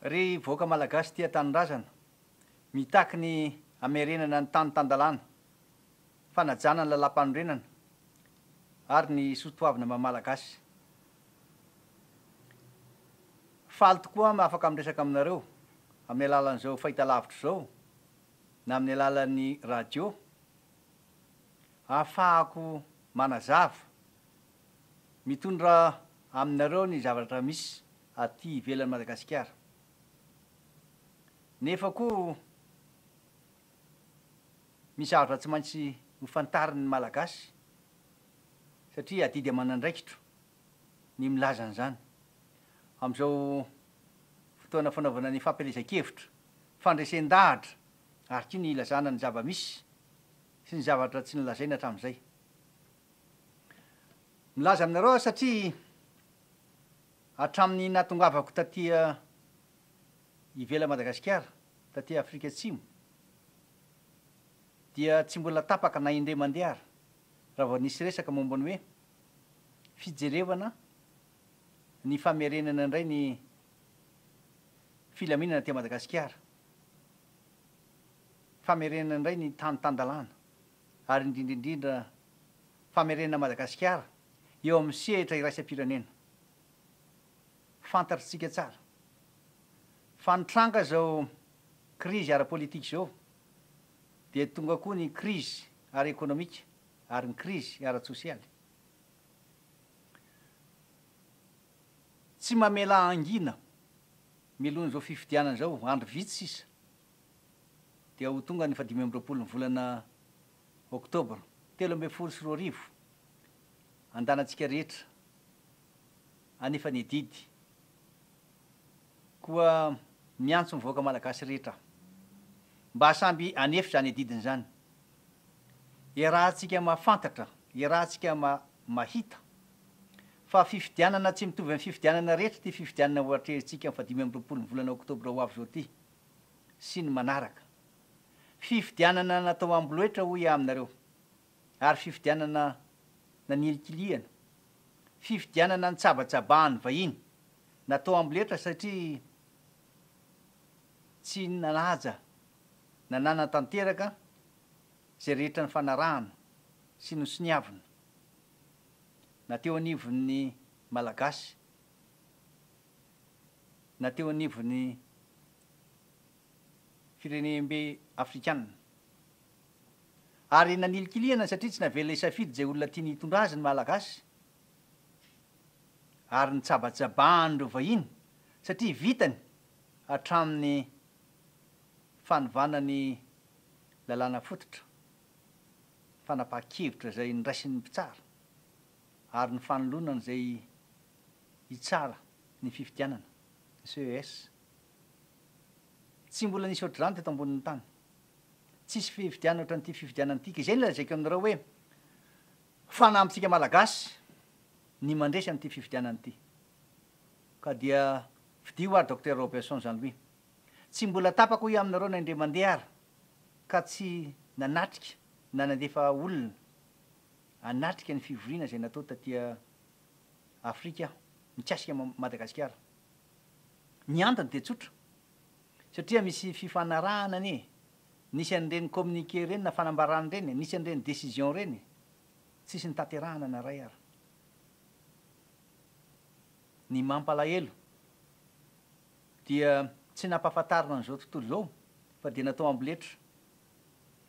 Ry vahoaka Malagasy tia tanindrazana, mitaky ny hamerenana ny tany tan-dalàna, fanajana ny lalàmpanorenana ary ny soatoavina maha Malagasy. Faly tokoa aho afaka miresaka aminareo amin'ny alalan'izao fahitalavitra izao na amin'ny alalan'ny radio ahafahako manazava, mitondra aminareo ny zavatra misy aty ivelan'i Madagasikara. Nefa koa misy zavatra tsy maintsy ho fantarin'ny Malagasy satria adidy aman'andraikitro ny milaza an'izany. Amin'izao fotoana fanaovana ny fampielezan-kevitra, fandresen-dahatra ary koa ny ilazana ny zava-misy sy ny zavatra tsy nolazaina hatramin'izay. Milaza aminareo aho satria hatramin'ny nahatongavako taty ivelan'i Madagasikara, taty Afrika Atsimo, dia tsy mbola tapaka na indray mandeha ary raha vao nisy resaka momba ny hoe fijerevana ny famerenana indray ny filaminana aty Madagasikara, famerenana indray ny tany tan-dalàna ary indrindra indrindra famerenana Madagasikara eo amin'ny sehatra iraisam-pirenena. Fantatrtsika tsara fa nitranga izao krizy ara-politika izao dia tonga koa ny krizy ara-ekonomika ary ny krizy ara-tsosialy. Tsy mamela hangina mialohan'izao fifidianana izao, andro vitsy sisa dia ho tonga ny fahadimy amby 20 ny volana oktobra 2013, andanantsika rehetra anefa ny adidy. Koa miantso ny vahoaka malagasy rehetra aho mba samby hanefa izany adidiny izany. Iarahantsika mahafantatra, iarahantsika mahita fa fifidianana tsy mitovy amin'ny fifidianana rehetra ity fifidianana ho atrehintsika amin'ny fahadimy amby 20 ny volana oktobra ho avy izao ity sy ny manaraka. Fifidianana natao amboletra hoy aho aminareo ary fifidianana nanilikilihana, fifidianana nitsabatsabahan'ny vahiny, natao amboletra satria tsy nanaja na nanatanteraka izay rehetra nifanarahana sy nosoniavina na teo anivon'ny Malagasy na teo anivon'ny firenembe afrikanina. Ary nanilikilihana satria tsy navela hisafidy izay olona tiany hitondra azy ny Malagasy ary nitsabatsabahan'ireo vahiny satria vitany hatramin'ny fanovana ny lalàna fototra, fanapahan-kevitra izay noraisin'ny mpitsara ary ny fanoloana izay hitsara ny fifidianana, CES. Tsy mbola nisy ohatr'izany teto ambonin'ny tany. Tsisy fifidianana ohatran'ity fifidianana ity. Ka izay no lazaiko aminareo hoe fanampintsika Malagasy ny mandresy amin'ity fifidianana ity. Ka dia fidio ary Docteur Robinson Jean Louis. Tsy mbola tapaka hoy aho aminareo na indray mandeha ary ka tsy nanatrika na nandefa olona hanatrika ny fivoriana izay natao taty Afrika aho mikasika Madagasikara. Ny antony dia tsotra, satria misy fifanarahana anie e! Nisy an'ireny communiqué ireny na fanambarana ireny e, nisy an'ireny décision ireny e, tsisy nitanterahana na iray ara. Ny mampalahelo dia tsy nampahafantarina an'izao tontolo izao fa dia natao amboletra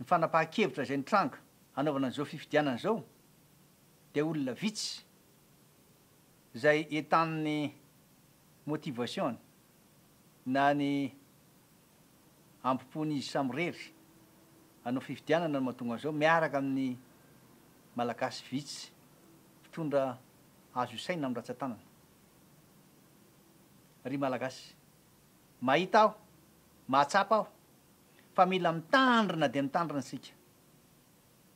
ny fanapahan-kevitra izay nitranga hanaovana an'izao fifidianana izao dia olona vitsy izay entanin'ny motivation-ny na ny hambom-pon'izy samirery hanao fifidianana no mahatonga an'izao miaraka amin'ny Malagasy vitsy mpitondra azo isaina amin'ny ratsan-tanana. Ry Malagasy, mahita aho, mahatsapa aho fa mila mitandrina dia mitandrina isika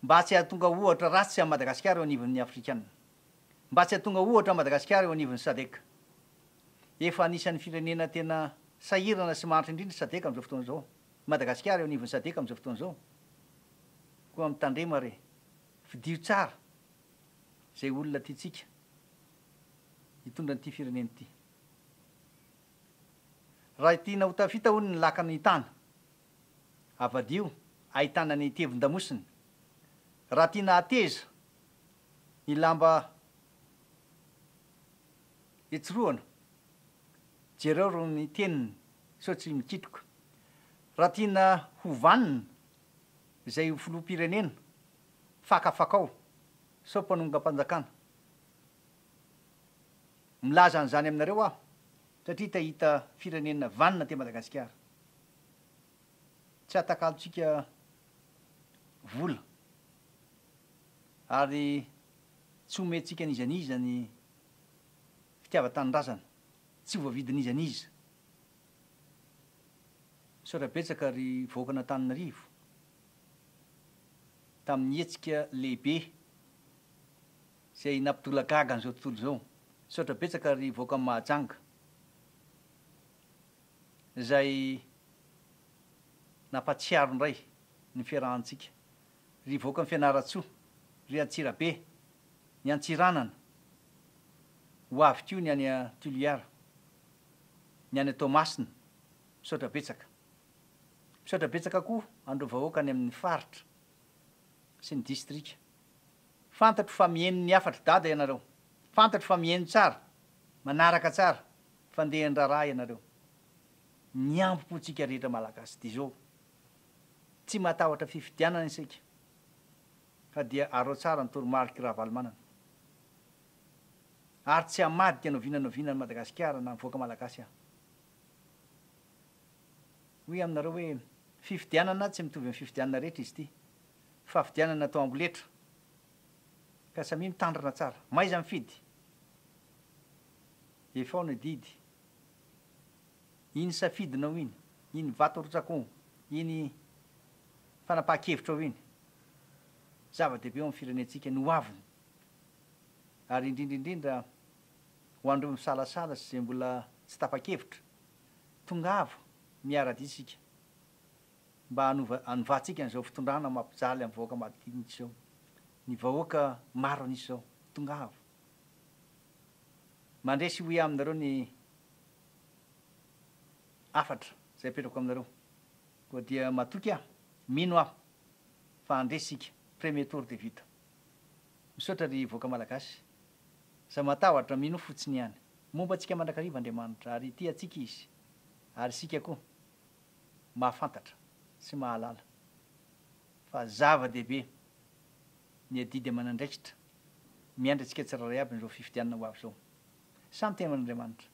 mba tsy hahatonga ohatra ratsy an'i Madagasikara eo anivon'ny Afrikana. Mba tsy hahatonga ohatra an'i Madagasikara eo anivon'ny Sadec. Efa anisan'ny firenena tena sahirana sy mahantra indrindra Sadec amin'izao fotoana izao. Madagasikara eo anivon'ny Sadec amin'izao fotoana izao. Koa mitandrema re. Fidio tsara izay olona tiantsika hitondra an'ity firenena ity. Raha tiana ho tafita hono ny lakan'ny tany, avadio ahitana ny tevin-damosiny. Raha tiana hateza ny lamba etsorohana, jereo ro ny teniny sao tsy mikitroka. Raha tiana ho vanona izay ho filoham-pirenena, fakafakao sao mpanongam-panjakana. Milaza an'izany aminareo aho satria te hahita firenena vanona aty Madagasikara. Tsy hatakalontsika vola ary tsy omentsika n'iza n'iza ny fitiavan-tanindrazana, tsy ho voavidin'iza n'iza. Misaotra betsaka ry vahoakan'Antananarivo tamin'ny hetsika lehibe izay nampitolagaga an'izao tontolo izao. Misaotra betsaka ry vahoakan'i Mahajanga izay nampahatsiaro indray ny fiarahantsika. Ry vahoakan'i Fianarantsoa, ry Antsirabe, ny Antsiranana, ho avy koa ny any Toliara, ny any Toamasina, misaotra betsaka. Misaotra betsaka koa an'ireo vahoaka any amin'ny faritra sy ny distrika. Fantatro fa miheno ny hafatr'i Dada ianareo. Fantatro fa miheno tsara, manaraka tsara fandehan-draharaha ianareo. Ny hambom-pontsika rehetra Malagasy dia izao, tsy matahotra fifidianana isika fa dia arao tsara ny toromarik'i Ravalomanana. Ary tsy hamadika n'oviana n'oviana an'i Madagasikara na ny vahoaka Malagasy aho. Hoy aminareo hoe fifidianana tsy mitovy amin'ny fifidianana rehetra izy ity. Fafidianana atao amboletra. Ka samia mitandrina tsara. Mahaiza mifidy. Efao ny adidy. Iny safidinao iny, iny vato arotsakao, iny fanapahan-kevitrao iny. Zava-dehibe eo amin'ny firenentsika ny hoaviny. Ary indrindra indrindra ho an'ireo misalasala sy izay mbola tsy tapa-kevitra, tongava miara-dia isika. mba hanova hanovantsika an'izao fitondrana mampijaly amin'ny vahoaka madinika izao, ny vahoaka maro an'isa izao, tongava mandresy hoy aho aminareo ny hafatra izay apetrako aminareo, koa dia matoky aho, mino aho fa handresy isika, premier tour dia vita. Misaotra ry vahoaka malagasy, aza matahotra, minoa fotsiny ihany, momba antsika mandrakariva Andriamanitra ary tia antsika Izy ary isika koa. mahafantatra sy mahalala fa zava-dehibe ny adidy aman'andraikitra miandry antsika tsirairay avy amin'izao fifidianana ho avy izao. Samy teny aman'Andriamanitra.